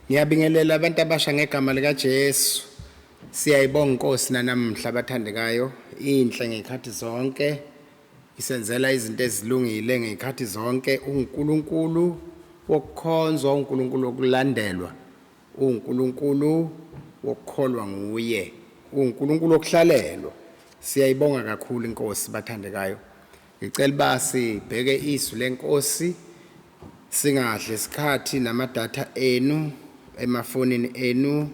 Ngiyabingelela abantu abasha ngegama likaJesu. Siyayibonga iNkosi nanamhla abathandekayo, inhle ngezikhathi zonke. Isenzela izinto ezilungile ngezikhathi zonke. UNkulunkulu wokukhonzwa, uNkulunkulu wokulandelwa, uNkulunkulu wokukholwa nguye, uNkulunkulu wokuhlalelwa. Siyayibonga kakhulu iNkosi bathandekayo. Ngicela ba sibheke izwi lenkosi singadli isikhathi namadatha enu emafonini enu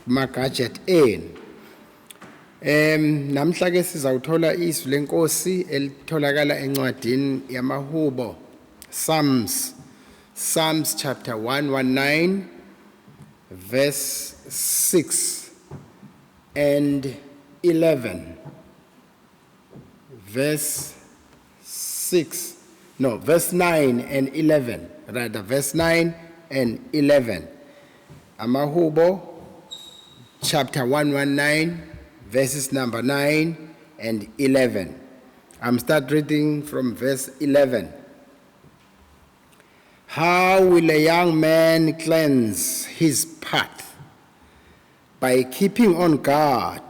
kuma gadget enu. Namhla ke sizawuthola izwi lenkosi elitholakala encwadini yamaHubo, Psalms, Psalms chapter 119 verse 6 and 11. Verse 6, no, verse 9 and 11, rather, verse 9 and 11. Amahubo chapter 119 verses number 9 and 11. I'm start reading from verse 11. How will a young man cleanse his path? By keeping on guard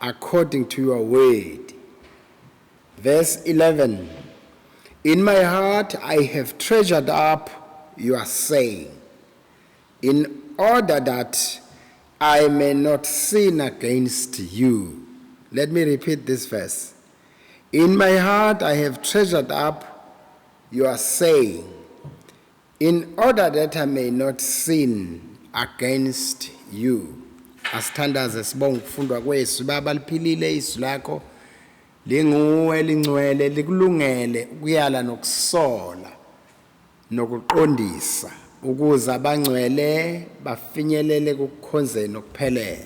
according to your word. Verse 11. In my heart I have treasured up your saying, in order that I may not sin against you. Let me repeat this verse. In my heart I have treasured up your saying, in order that I may not sin against you. Asithandaze sibonge ukufundwa kwezwi. Baba, liphilile izwi lakho, linguwe, lingcwele, likulungele ukuyala nokusola nokuqondisa ukuze abangcwele bafinyelele kukukhonzeni okuphelele.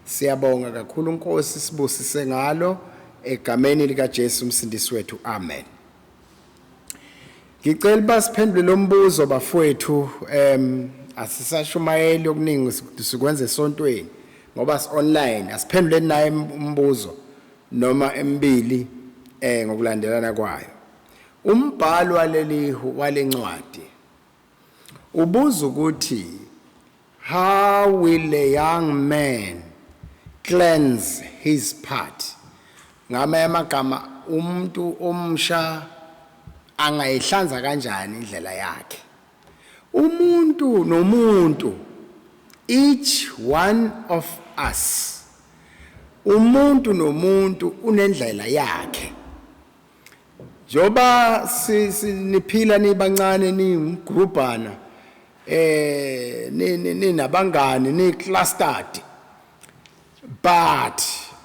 Siyabonga kakhulu Nkosi, sibusise ngalo egameni lika Jesu umsindisi wethu, amen. Ngicela basiphendule lo mbuzo bafowethu. Asisashumayeli okuningi, sikwenza esontweni ngoba si online. Asiphenduleni naye umbuzo noma emibili ngokulandelana kwayo. Umbhalo waleli walencwadi ubuza ukuthi, how will a young man cleanse his path? Ngamanye amagama, umuntu omusha angayihlanza kanjani indlela yakhe? Umuntu nomuntu, each one of us, umuntu nomuntu unendlela yakhe. Njoba niphila nibancane, niyigrupana, ninabangani, ni clustered, but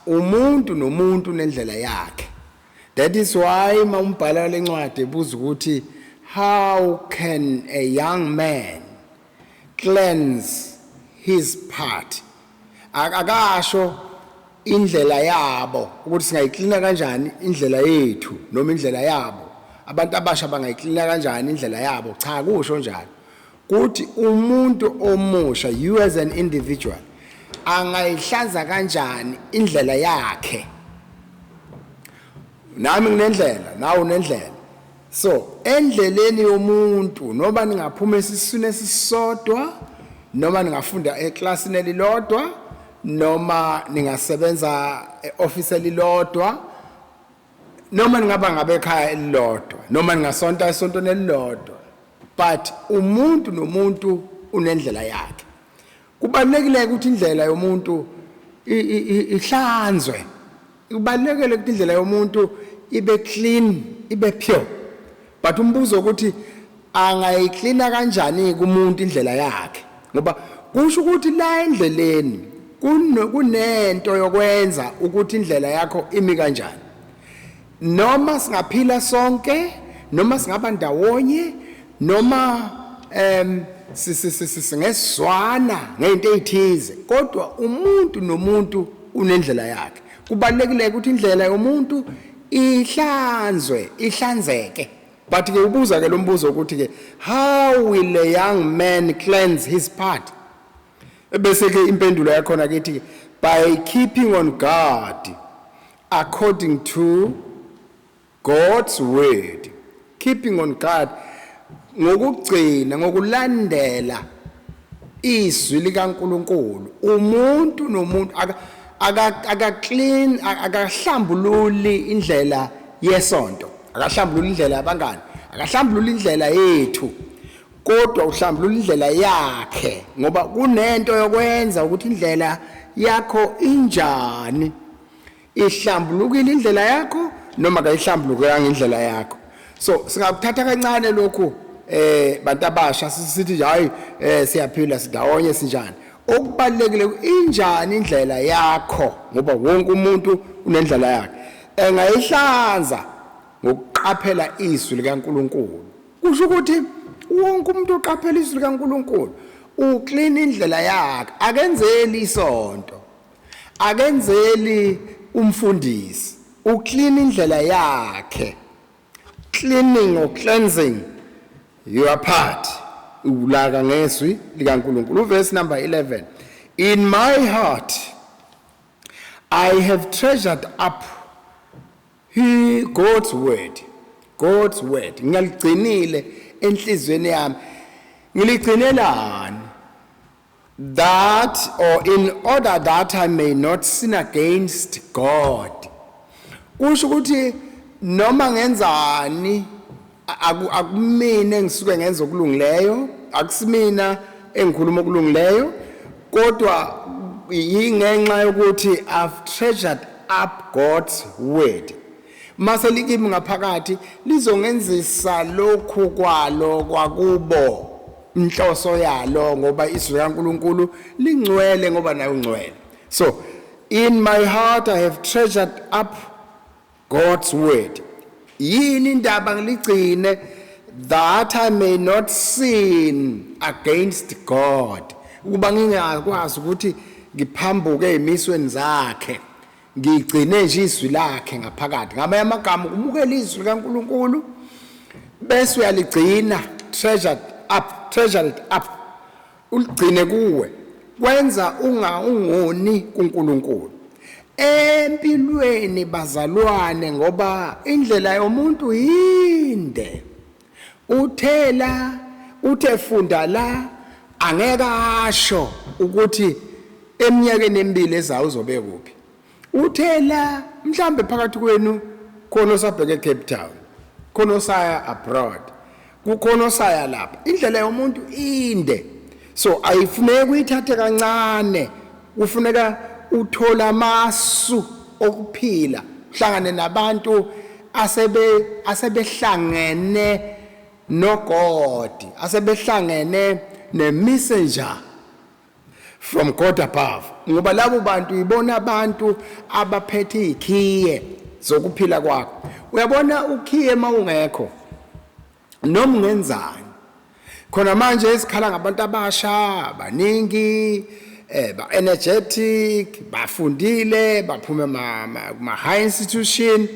umuntu nomuntu unendlela yakhe. That is why mawumbhala lencwadi ebuza ukuthi, how can a young man cleanse his path? Akasho indlela yabo ukuthi singayiklina kanjani indlela yethu noma indlela yabo, abantu abasha bangayiklina kanjani indlela yabo. Cha, kusho njalo kuthi umuntu omusha, you as an individual, angayihlanza kanjani indlela yakhe. Nami nginendlela, nawe unendlela. So endleleni yomuntu, noma ningaphuma esiswini esisodwa, noma ningafunda eklasini elilodwa, noma ningasebenza e-office elilodwa, noma ningaba ngabe ekhaya elilodwa, noma ningasonta esontweni elilodwa, but umuntu nomuntu unendlela yakhe. Kubalulekile ukuthi indlela yomuntu ihlanzwe. Kubalulekile ukuthi indlela yomuntu ibe clean, ibe pure. But umbuzo ukuthi angayiklina kanjani kumuntu indlela yakhe, ngoba kusho ukuthi la endleleni kunento yokwenza ukuthi indlela yakho imi kanjani. Noma singaphila sonke, noma singaba ndawonye, noma singesizwana ngento ezithize, kodwa umuntu nomuntu unendlela yakhe. Kubalulekile ukuthi indlela yomuntu ihlanzwe, ihlanzeke. But ke ubuza ke lo mbuzo ukuthi ke, how will a young man cleanse his path? Bese ke impendulo yakhona kithi, by keeping on guard according to God's word. Keeping on guard. Ngokugcina, ngokulandela izwi likaNkuluNkulu, umuntu nomuntu aka clean, akahlambululi indlela yesonto, akahlambululi indlela yabangani, akahlambululi indlela yethu, kodwa uhlambulula indlela yakhe, ngoba kunento yokwenza ukuthi indlela yakho injani, ihlambulukile indlela yakho noma kayihlambulukanga indlela yakho. So singakuthatha kancane lokhu, bantu abasha, sithi nje hayi, siyaphila sidawonye sinjani. Okubalekile injani indlela yakho, ngoba wonke umuntu unendlela yakhe engayihlanza ngokuqaphela izwi likaNkuluNkulu. Kusho ukuthi wonke umuntu uqaphela izwi likaNkuluNkulu, uclean indlela yakhe, akenzeli isonto, akenzeli umfundisi, uclean indlela yakhe. Cleaning or cleansing your part ulaka ngezwi likaNkuluNkulu. Verse number 11: "In my heart I have treasured up he God's word." God's word ngiyaligcinile enhliziyweni yami. Ngiligcinelani? That or in order that I may not sin against God. Kusho ukuthi noma ngenzani, akumina engisuke ngenza okulungileyo, akusimina engikhuluma okulungileyo, kodwa yingenxa yokuthi I've treasured up God's word. Mase likimi ngaphakathi, lizongenzisa lokhu kwalo kwakubo inhloso yalo, ngoba izwi likaNkuluNkulu lingcwele, ngoba naye ungcwele. So in my heart I have treasured up God's word. Yini indaba ngiligcine? That I may not sin against God, ukuba ngingakwazi ukuthi ngiphambuke ezimisweni zakhe. Ngigcine nje izwi lakhe ngaphakathi. Ngamanye amagama, ukumukela izwi likaNkuluNkulu bese uyaligcina, treasured up, treasure it up, uligcine kuwe, kwenza ungoni kuNkulunkulu empilweni, bazalwane, ngoba indlela yomuntu yinde. Uthela uthe funda la, angeke asho ukuthi eminyakeni emibili ezayo uzobe kuphi. Uthela mhlambe phakathi kwenu khona osabheke eCape Town, khona osaya abroad, kukhona osaya lapha. Indlela yomuntu inde, so ayifuneki uyithathe kancane. Kufuneka uthola amasu okuphila, uhlangane nabantu asebehlangene noGod, asebehlangene nemessenger from God above, ngoba labo bantu ibona abantu abaphethe ikhiye zokuphila kwakho. Uyabona, ukhiye mawungekho, noma ungenzani. Khona manje esikhala ngabantu abasha baningi, ba energetic, bafundile, baphume ma high institution,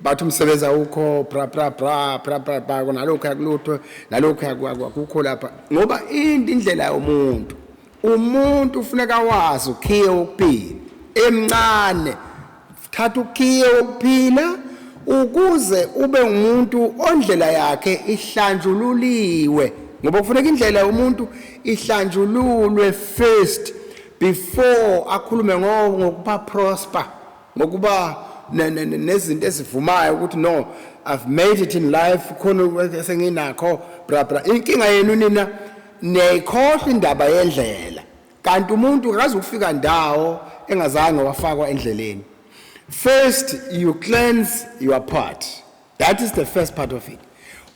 bathi umsebenzi awukho, bra bra bra bra bra bra, nalokhu akulutho, nalokhu akukho lapha, ngoba indi indlela yomuntu. Umuntu ufuneka wazi ukhiye wokuphila emncane. Thatha ukhiye wokuphila ukuze ube umuntu ondlela yakhe ihlanjululiwe, ngoba kufuneka indlela yomuntu ihlanjululwe first before akhulume ngokuba prosper, ngokuba nezinto ezivumayo ukuthi no, I've made it in life, khona esenginakho, bra bra. Inkinga yenu nina niyayikhohlwa indaba yendlela, kanti umuntu akaze ukufika ndawo engazange wafakwa endleleni. First you cleanse your part. That is the first part of it,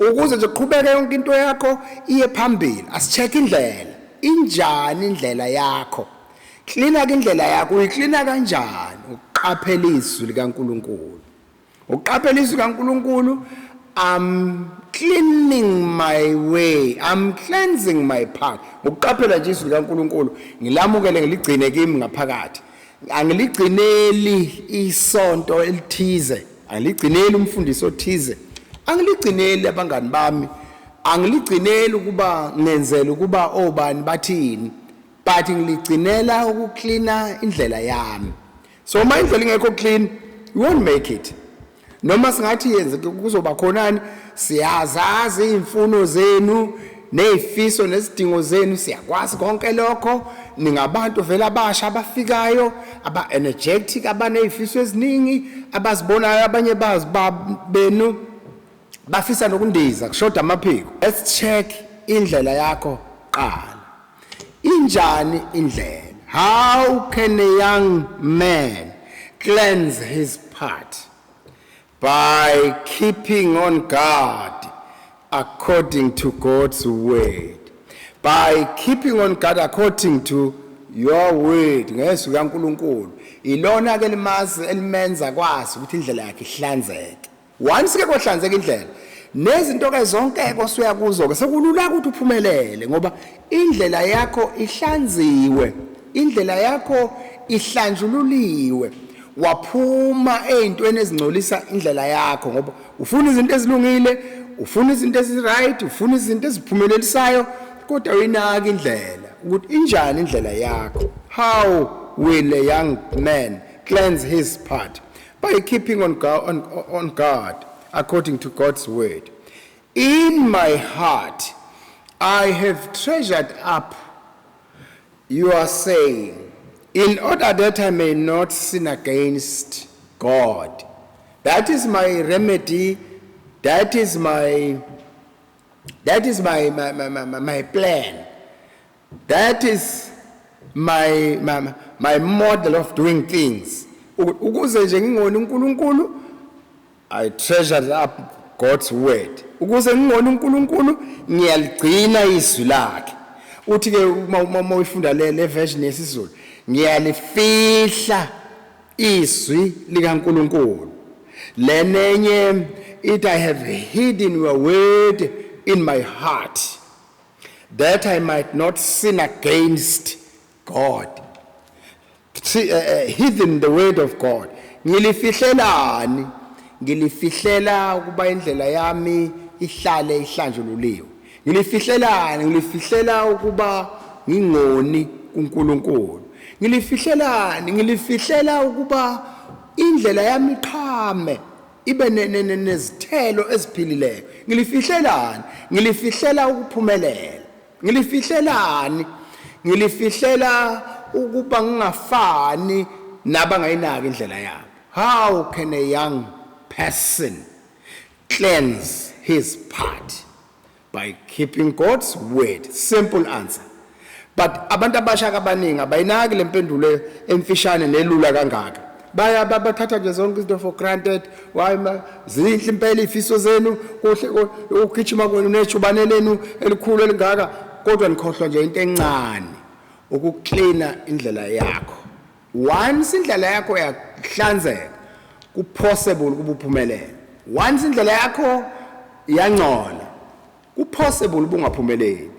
ukuze nje qhubeke yonke into yakho iye phambili. Asicheck indlela injani, indlela yakho. Cleana ke indlela yakho. Uyiklina kanjani? Uqaphela izwi likaNkuluNkulu. Uqaphela izwi likaNkuluNkulu, I'm cleaning my way, I'm cleansing my path. Ngokuqaphela nje izwi likaNkuluNkulu, ngilamukele, ngiligcine kimi ngaphakathi. Angiligcineli isonto elithize, angiligcineli umfundisi othize, angiligcineli abangani bami, angiligcineli ukuba ngenzele ukuba obani bathini, but ngiligcinela ukuklina indlela yami. So uma indlela ingekho clean, you won't make it. Noma singathi yenze kuzoba khonani, siyazazi izimfuno zenu nezifiso nezidingo zenu, siyakwazi konke lokho. Ningabantu vele abasha abafikayo, aba energetic, abanezifiso eziningi abazibonayo, abanye bazi benu bafisa nokundiza, kushoda amaphiko. Let's check indlela yakho qala. Injani indlela? How can a young man cleanse his path? By keeping on guard according to God's word. By keeping on guard according to your word, ngezwi kaNkuluNkulu. Ilona ke limazi elimenza kwazi ukuthi indlela yakhe ihlanzeke. Once ke kwahlanzeka indlela, nezinto ke zonke kosuya kuzo ke sekulula ukuthi uphumelele, ngoba indlela yakho ihlanziwe, indlela yakho ihlanjululiwe, waphuma ezintweni ezingcolisa indlela yakho, ngoba ufuna izinto ezilungile, ufuna izinto ezi-right, ufuna izinto eziphumelelisayo, kodwa uyinaka indlela ukuthi injani indlela yakho. How will a young man cleanse his path? By keeping on guard according to God's word. In my heart I have treasured up your saying, in order that I may not sin against God. That is my remedy. That is my plan. That is my model of doing things. Ukuze nje ngingoni uNkulunkulu, I treasured up God's word. Ukuze ngingoni uNkulunkulu, ngiyaligcina izwi lakhe. Uthi ke uma uyifunda le version yesiZulu, ngiyalifihla izwi likaNkulunkulu. Lenenye it, I have hidden your word in my heart that I might not sin against God. See, hidden the word of God. Ngilifihlelani? Ngilifihlela ukuba indlela yami ihlale ihlanjululiwe. Ngilifihlelani? Ngilifihlela ukuba ngingoni kuNkulunkulu. Ngilifihlelani? Ngilifihlela ukuba indlela yami iqhame, ibe nezithelo eziphilileyo. Ngilifihlelani? Ngilifihlela ukuphumelela. Ngilifihlelani? Ngilifihlela ukuba ngingafani nabangayinaki indlela yabo. How can a young person cleanse his path? By keeping God's word. Simple answer. But abantu abasha abaningi abayinaki lempendulo emfishane nelula kangaka. Baya bathatha nje zonke izinto for granted. Why ma zinhle impela ifiso zenu, kuhle ukugijima kwenu nejubane lenu elikhulu elingaka, kodwa nikhohlwa nje into encane, ukuklina indlela yakho. Once indlela yakho yahlanzeka, kupossible ukuba uphumelele. Once indlela yakho iyangcola, kupossible ubungaphumeleli.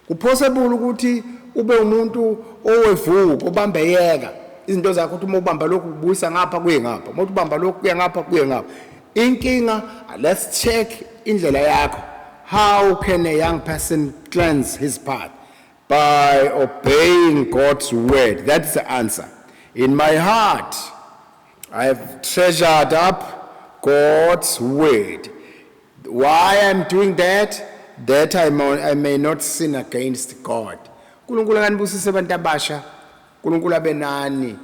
Kupossible ukuthi ube umuntu owevuka obambeyeka izinto zakho, ukuthi uma ubamba lokhu ubuyisa ngapha kuye ngapha, uma ubamba lokhu kuya ngapha kuye ngapha. Inkinga, let's check indlela yakho. How can a young person cleanse his path? By obeying God's word. That's the answer. In my heart I have treasured up God's word. Why I'm doing that? That I may not sin against God. uNkulunkulu akanibusise abantu abasha. uNkulunkulu abe nani,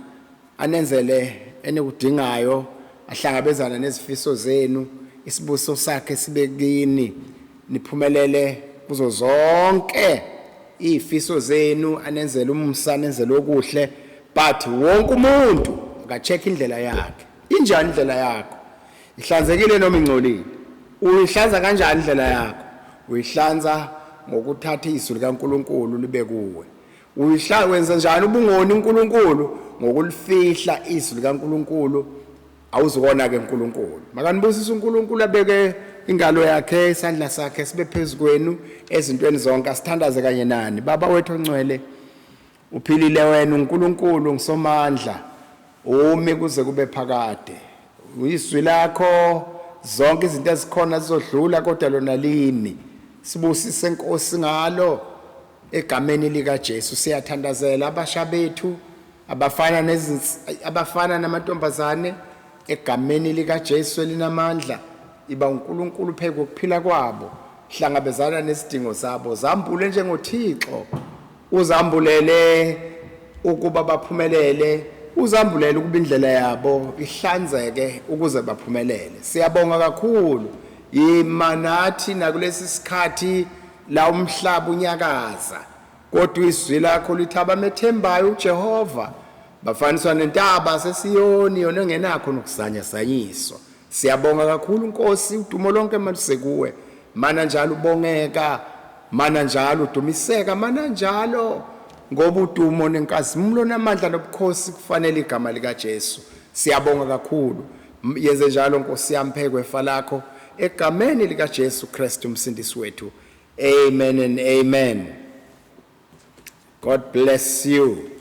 anenzele enikudingayo, ahlangabezana nezifiso zenu, isibusiso sakhe sibe kini, niphumelele kuzo zonke izifiso zenu, anenzele umusa, anenzele okuhle. But wonke umuntu akacheck indlela yakhe. Injani indlela yakho? Ihlanzekile noma ingcolile? Uyihlanza kanjani indlela yakho? Uyihlanza ngokuthatha izwi likaNkuluNkulu libe kuwe. Wenza njani ubungoni uNkulunkulu? Ngokulifihla izwi likaNkuluNkulu. Awuzukona ke uNkulunkulu. Makanibusise uNkulunkulu, abeke ingalo yakhe, isandla sakhe sibe phezu kwenu ezintweni zonke. Asithandaze kanye nani. Baba wethu ongcwele, uphilile wena uNkulunkulu ngisomandla, umi kuze kube phakade. Izwi lakho, zonke izinto ezikhona zizodlula, kodwa lona limi. Sibusise Nkosi ngalo, egameni lika Jesu. Siyathandazela abasha bethu, abafana abafana namantombazane. Egameni likaJesu elinamandla, iba uNkulunkulu phezu kokuphila kwabo. Hlangabezana nezidingo zabo, zambule njengoThixo, uzambulele ukuba baphumelele, uzambulele ukuba indlela yabo ihlanzeke ukuze baphumelele. Siyabonga kakhulu. Yima nathi nakulesi sikhathi la umhlaba unyakaza, kodwa izwi lakho lithi abamethembayo uJehova bafaniswa nentaba sesiyoni, yona engenakho nokuzanyazanyiswa. Siyabonga kakhulu Nkosi, udumo lonke malusekuwe. Mana njalo ubongeka, mana njalo udumiseka, mana njalo, ngoba udumo nenkazimulo namandla nobukhosi kufanele igama likaJesu. Siyabonga kakhulu. Yenze njalo Nkosi yami phezu kwefa lakho, egameni likaJesu Kristu umsindisi wethu. Amen and amen. God bless you.